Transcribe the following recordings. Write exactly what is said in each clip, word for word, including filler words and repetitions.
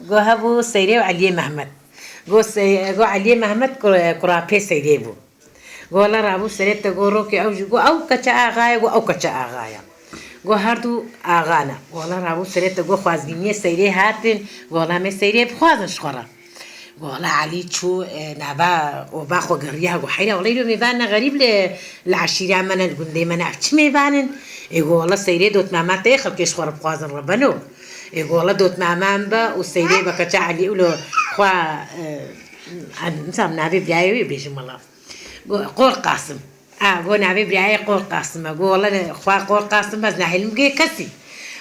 Go hebû Seyrê û Eliyê Mehmet. Go Sey-, go Eliyê Mehmet kur-, kurapê Seyrê bû. Go wela rabû serê te go rokê ew jî go ew keça axa ye, go ew keça axa ye. Go her du axa ne. Go wela rabû serê te go xwazgîniyê Seyrê hatin, go wela me Seyrê bixwazin ji xwe re. Go wela Elî çû, e, nava oba xwe geriya, go heyra wela îro mêvan ne xerîb li, li eşîra me ne, li gundê me ne, ev çi mêvan in? Ê go wela Seyrê dotmama te yê xelkê ji xwe re bixwazin rebeno. Ê go wela dotmama min be û Seyrê be keça Elî û lo xwe, e, em, nizam navê birayê wê bêjim wela. Go, Qor Qasim. A, go navê birayê Qor Qasim e. Go wela xwe Qor Qasim be ez nahêlim bigê kesî.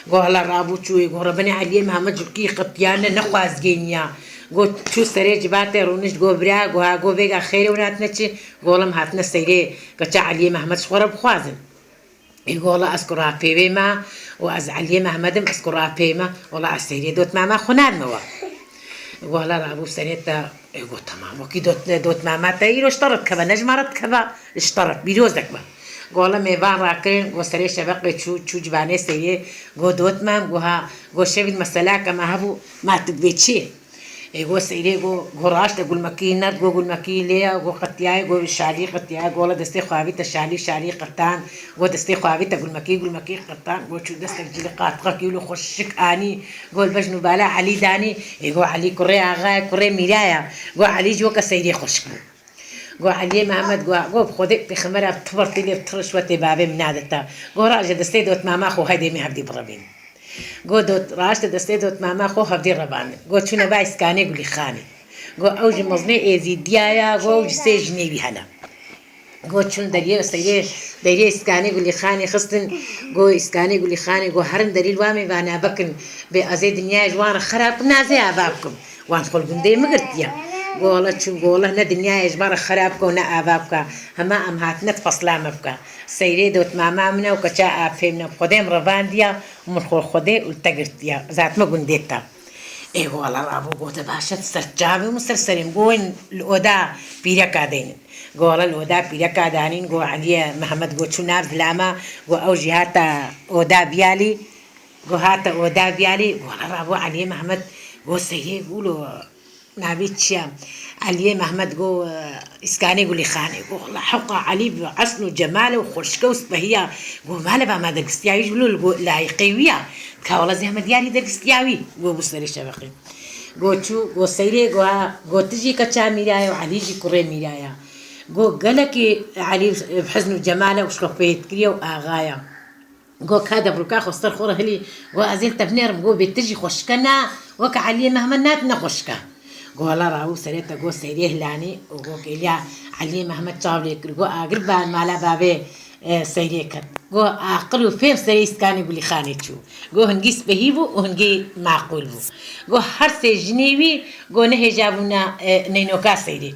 Go wela rabû çû, ê go rebinê Eliyê Mehmet ji kî qetiyane nexwazgêniya. Go çû serê civatê rûnişt, go bira, go ha, go vêga xêrê hûn hatine çi? Go wela em hatine Seyrê keça Eliyê Mehmet ji xwe re bixwazin. Ê go wela ez kurapê wê me û ez Eliyê Mehmedim, ez kurapê me, wela ez Seyrê dotmama xwe nadime we. Go wela rabû serê te, ê go temam, wekî dot-, dotmama te îro ji te re dikeve, ne ji me re dikeve, ji te re pîrozek be. Go wela mêvan rakirin, go serê şeveqê çû, çû civanê Seyrê, go dotmam, go ha, go şevî di meselake me hebû, ma tu dibê çi? Ê go Seyrê go, go raşte gulmekî nerd, go gulmekî lê ya, go qetiyaye, go şalî qetiyaye, go wela destê xwe avîte şalî, şalî qetan, go destê xwe avîte gulmekî, gulmekî qetan, go çû destek cilî qatixekî wilo xweşik anî, go li bejn û bala Elî danî, ê go Elî kurê axa ye, kurê mîra ye, go Elî jî weke Seyrê xweşik bû. Go Eliyê Mehmet go, go bi Xwedê pêxember ev ti birtî lê ti rişwetê bavê min nadita. Go raje destê dotmama xwe hede me hevdî birevîn. Go dot, raşte destê dotmama xwe hevdî revandin. Go çûne ba îskanê Gulîxanê. Go ew ji mezinê Êzîdiya ya, go ew ji sê jinê wî hene. Go çûn deriyê Seyrê, deriyê îskanê Gulîxanê xistin. Go îskanê Gulîxanê go herin derî li wa mêvana bikin. Bê ez ê dinyayê ji wan re xerab kim, ne ez ê ava bikim. Wan xwe li gundê min girtiye. Go wela çûn, go wela ne dinyayê ji me re xerab bike û ne ava bike. Hema em hatine di fesla me bike. Seyrê dotmama min e û keça apê min e. Xwedê min revandiye û min xwe Xwedê û li te girtiye. Ez hatime gundê te. Ê wela rabû gote baş e, tu ser çavê min, ser serê min. Go wên li oda pîreka deynin. Go wela li oda pîreka danîn, go Eliyê Mehmet go çû nav zilama, go ew jî hate oda biyalî. Go hate oda biyalî, go wela rabû Eliyê Mehmet go Seyrê go lo navê çi ye? Eliyê Mehmet go, e, îskanê Gulîxanê. Go wela heqa Elî bi esn û cemale û xweşike û sipehiya. Go male ba me dergistiya wî ji wilo li go layiqê wî ya. Ka wela zehmet diyarî dergistiya wî. Go bû serê şeveqê. Go çû, go Seyrê go ha, go tu jî keça mîra ye û Elî jî kurê mîra ye. Go gelekî Elî bi hizn û cemale û şixopeyê dikiriye û axa ye. Go ka devroka xwe ser xwe re hilî, go ez ê li te binêrim, go bê tu jî xweşike ne, weke Eliyê Mehmet ne, tu ne xweşike. Go wela rabû serê te go Seyrê hilanî û go kêliya Eliyê Mehmet çav lê kir, go agir ba mala bavê, e, Seyrê ket. Go aqil û fêm serê îskanê Gulîxanê çû. Go hingî spehî bû û hingî maqûl bû. Go her sê jinê wî go nehêja bûna, e, neynoka Seyrê.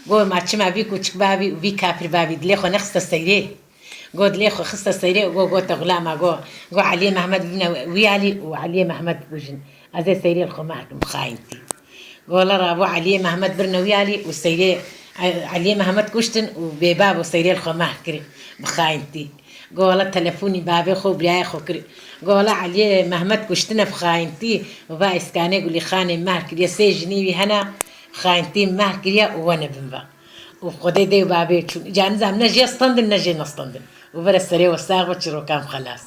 Go ma çima vî kûçik bavî û vî kapir bavî dilê xwe nexiste Seyrê. Go dilê xwe xiste Seyrê û go gote xulama go, go Eliyê Mehmet bibine wî alî û Eliyê Mehmet bikujin. Ez ê Seyrê li xwe meh kim bi xayintî. Go wela rabû Eliyê Mehmet birine wî alî û Seyrê, E-, Eliyê Mehmet kuştin û bêbav û Seyrê li xwe meh kirî bi xayintî. Go wela telefonî bavê xwe û birayê xwe kirî. Go wela Eliyê Mehmet kuştine bi xayintî û va îskanê Gulîxanê meh kiriye, sê jinî wî hene, xayintî meh kiriye û wene bin ve. Û Xwedê dê û bavê çûn. Îca nizam ne jê standin ne jê nestandin. Û vere serê we sax be, çîrokan xelas.